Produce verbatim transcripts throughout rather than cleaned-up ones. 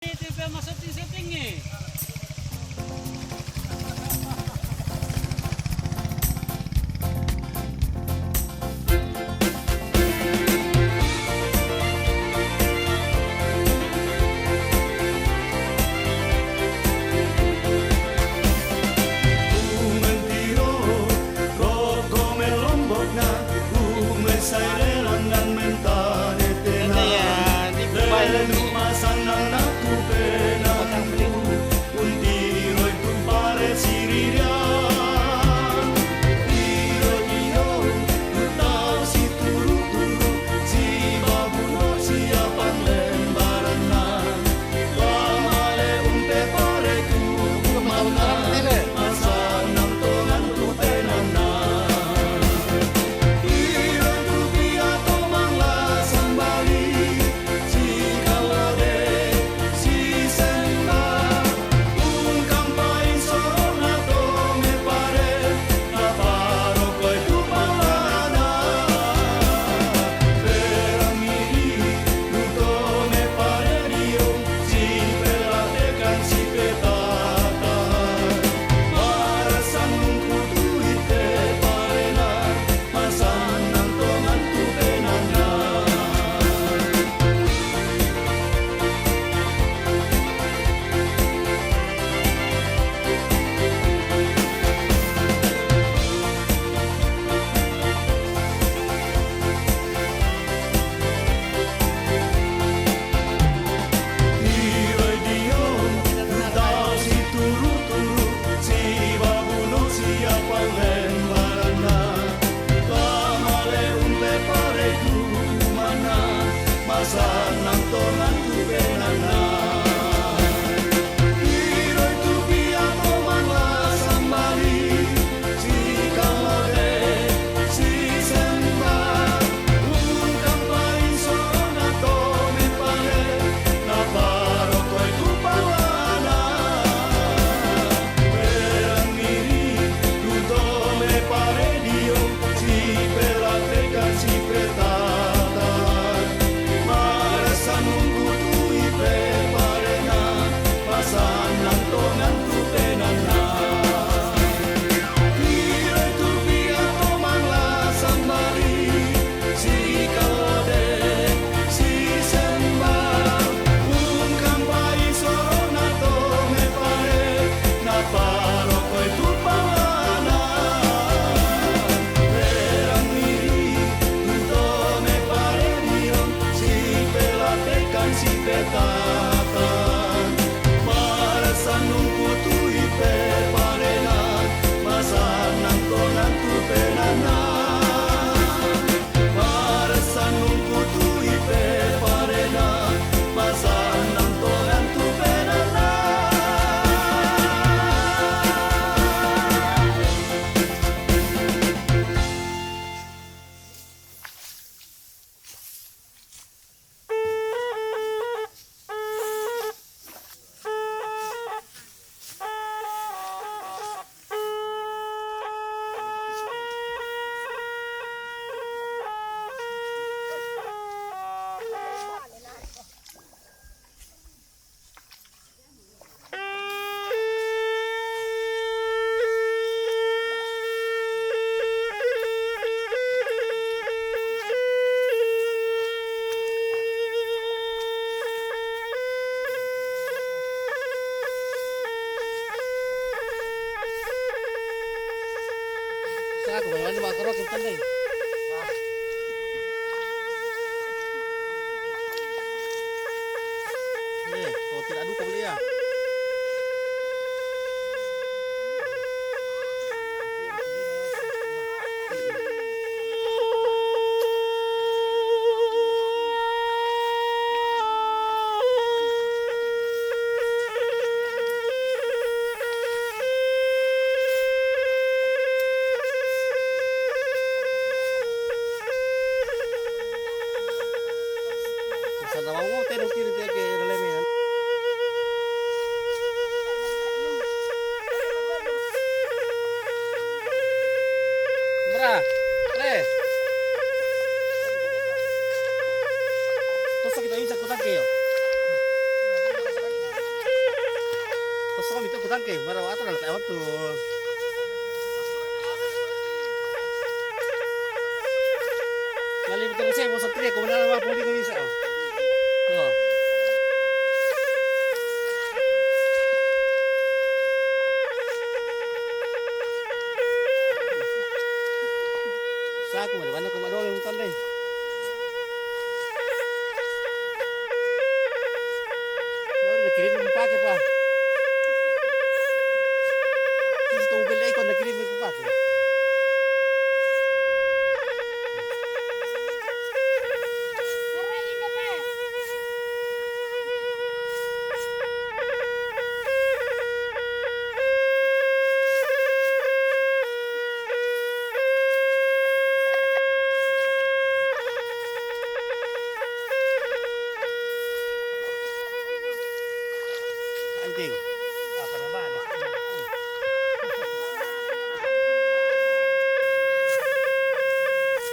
Ito pa masetting-setting eh. Umentiro, roko me Lombokna, ume sairelangan mentane tena. Lele masanang natu penangku, untiroi tu pare siriria. Iro dio, tu tau si turu-turu, si babuno, si apang lembarana. Pamale umpe pare tu mana, masanang tongan tu penana. Iro tu pia tomang la sambali, si kalade, si semba, ungkam pain sorona tome pare, na parokoi tu palana. Perang iri, tu tome pare dio, si pelatekan, si petata. Marasanungku tu ite parena, masanang tongan tu penana. Iro dio, tu tau si turu-turu, si babuno, si apang lembarana. Pamale umpe pare tu mana, masanang tongan tu penana. Iro tu pia tomang la sambali, si kalade, si semba, ungkam pain sorona tome pare, na parokoi tu palana. Perang iri, tu tome pare dio, si pelatekan, si petata. Marasanungku tu ite parena, masanang tongan tu penana. Iro tu pia tomang la sambali, si kalade, si semba, ungkam pain sorona tome pare, na parokoi tu palana. Perang iri, tu tome pare dio, si pelatekan, si petata. Marasanungku tu ite parena, masanang tongan tu penana. Marasanungku tu ite parena, masanang tongan tu penana. Sa aku, wala ni makaro, kintan dai. Eh, kau tidak duka beli ya? Sana mau tero kiri te ke lele me. Sa kami to, kutangke, maraw ato na tayo to. Nalibot na siya, mo sa tiyan, kung wala na mga puli ko isa, oh. Oh. Sa ako, wala na kung ano yung tanday. Baru dikirim pake pa. Terus tunggu beli ikon dikirim pake. Anjing. Apa naman?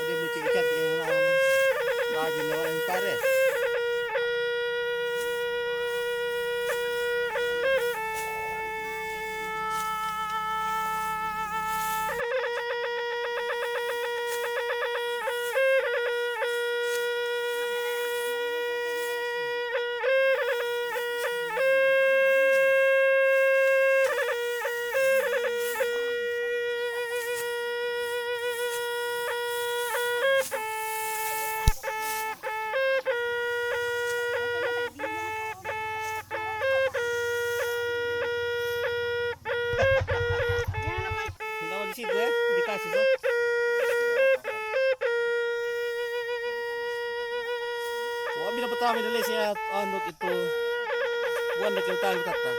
Pwede mo i-chat yung, um, lagi na yung pare. Ang tawag si Dre, hindi kasi to. Wa, binapatawa mi dali siya, ano, ito. Buwan na kita, kita.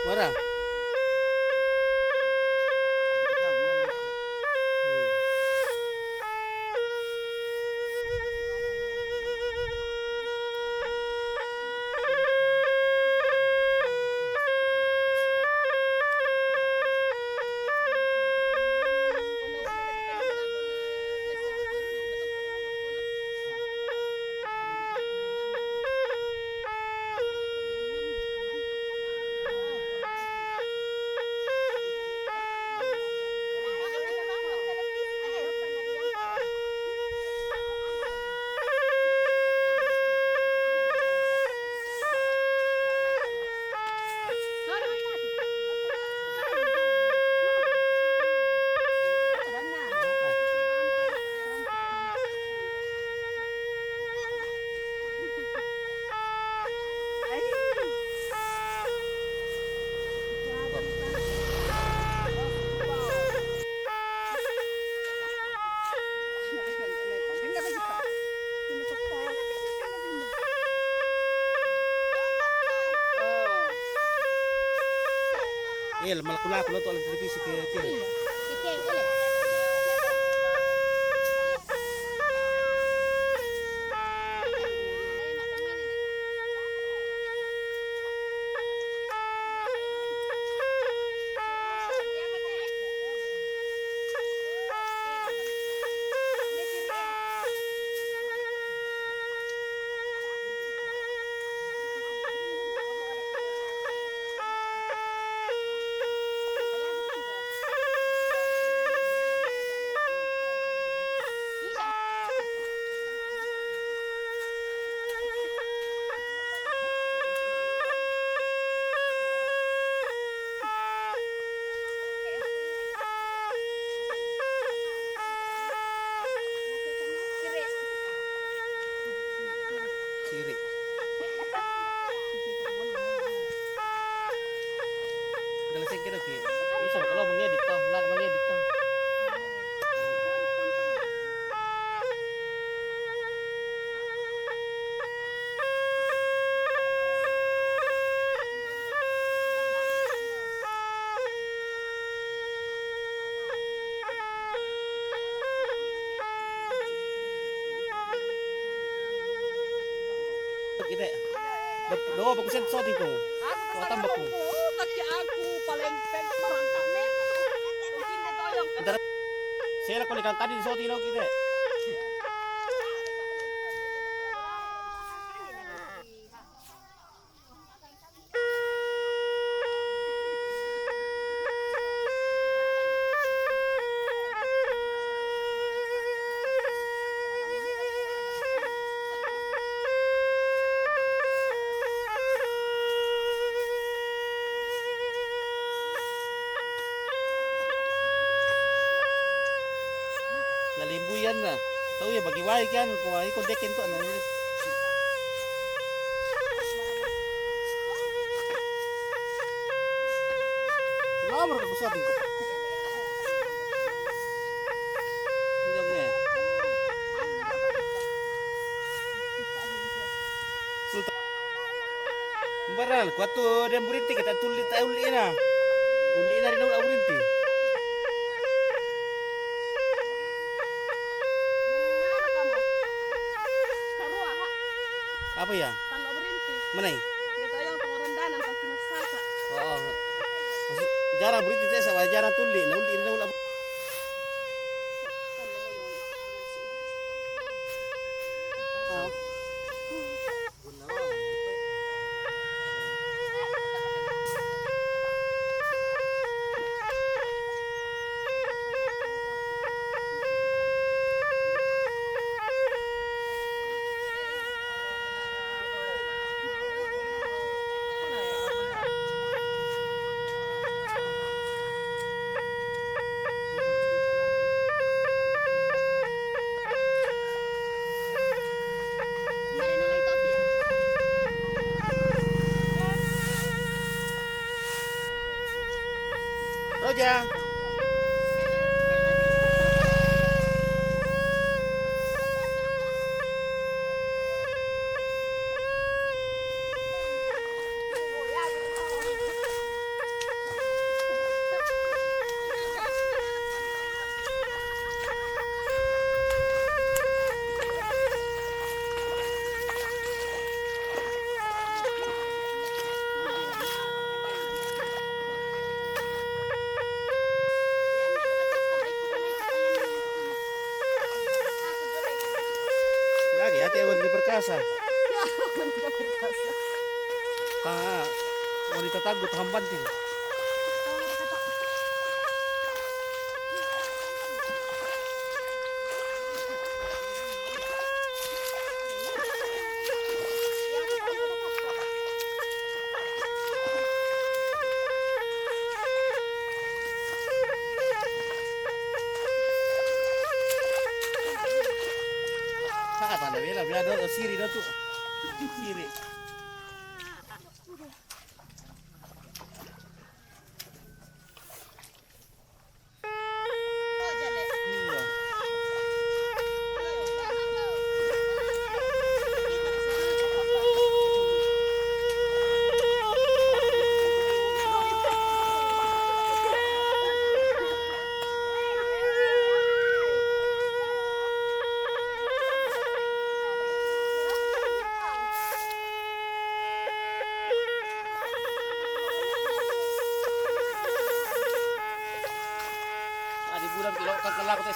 Mara. Eh, malaku-laku lo to alat televisi ke tiyan. Kita. Dua, dua baku sen shooting ko. Aku tambah ko. Oh, kaki aku paling peng merangkak nih. Mungkin dia toyong. Ntar. Saya lah kalau ikan kadi di shooting lo kita. Nalimbuyan na. Tahu ya bagi wae kan, ko iko deken tu na. Nomor ka gusto din ko. Hindi mo eh. Sultan. Baral, kuatu dan burinti kita tuli ta uli na. Uli na rin ang burinti. Apa ya? Mana? Ito yung pangurandanan pag kinasasa. Oo. Jarang burinti saya sama jarang tuli. Na uli na uli. Oh. Roja. Lagi, ate, awan di perkasa. Awan di perkasa. Ah, awan di tatago, tahamban din. Saka tanda bela, bela do, siri do tu. Siri. Ah, di bulan kilo, kan kelak, teh.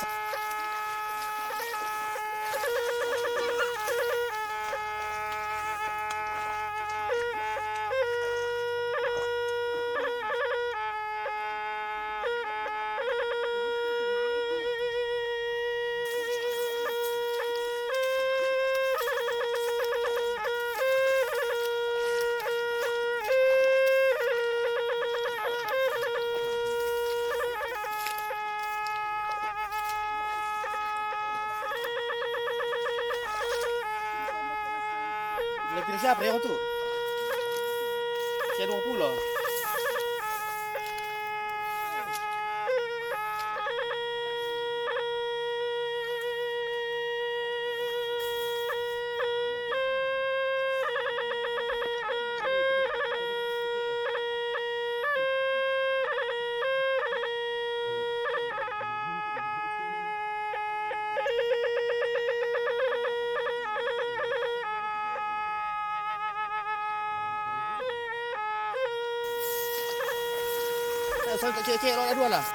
Lebih siapa yang tu? Saya dua puluh. Kau tak cek-cek, lo dah dua lah.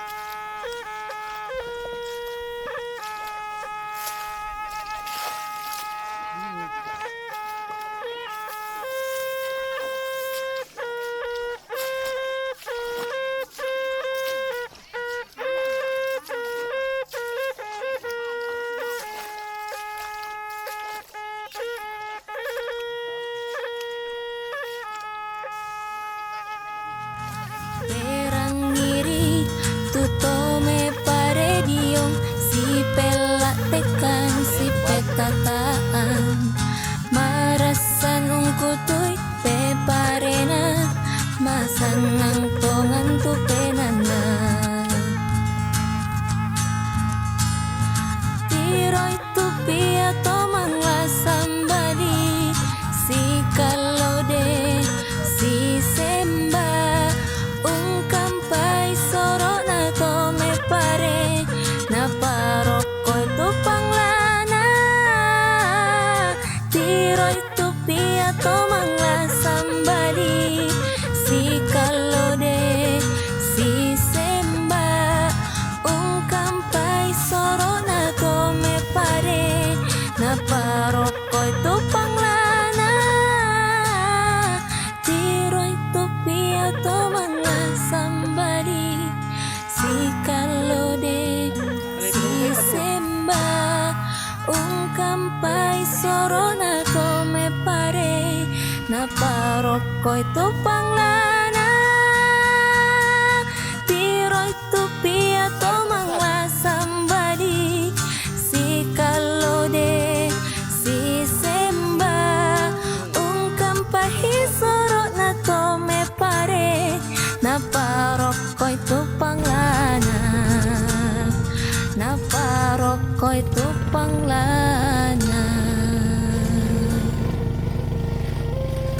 Perang ngiri tu tome parediong, si pela tekan, si petataan. Marasan ungkutui pe parena, masanang tongan tu penana. Tiroi tu pia tomang la sambadi, si kalode, si semba, ungkam pai sorona tome pare, na parokoi tu panglana. Tiroi tu pia tomang la sambadi, si kalode, si semba, ungkam pai sorona tome pare, na parokoi tu panglana. Tiroi tu pia tomang la sambadi, si kalode, si semba, ungkam pai sorona tome pare, na parokoi tu panglana. Tiroi tu pia tomang la sambadi, si kalode, si semba, ungkam pai sorona tome pare, na parokoi tu panglana, na parokoi tu panglana.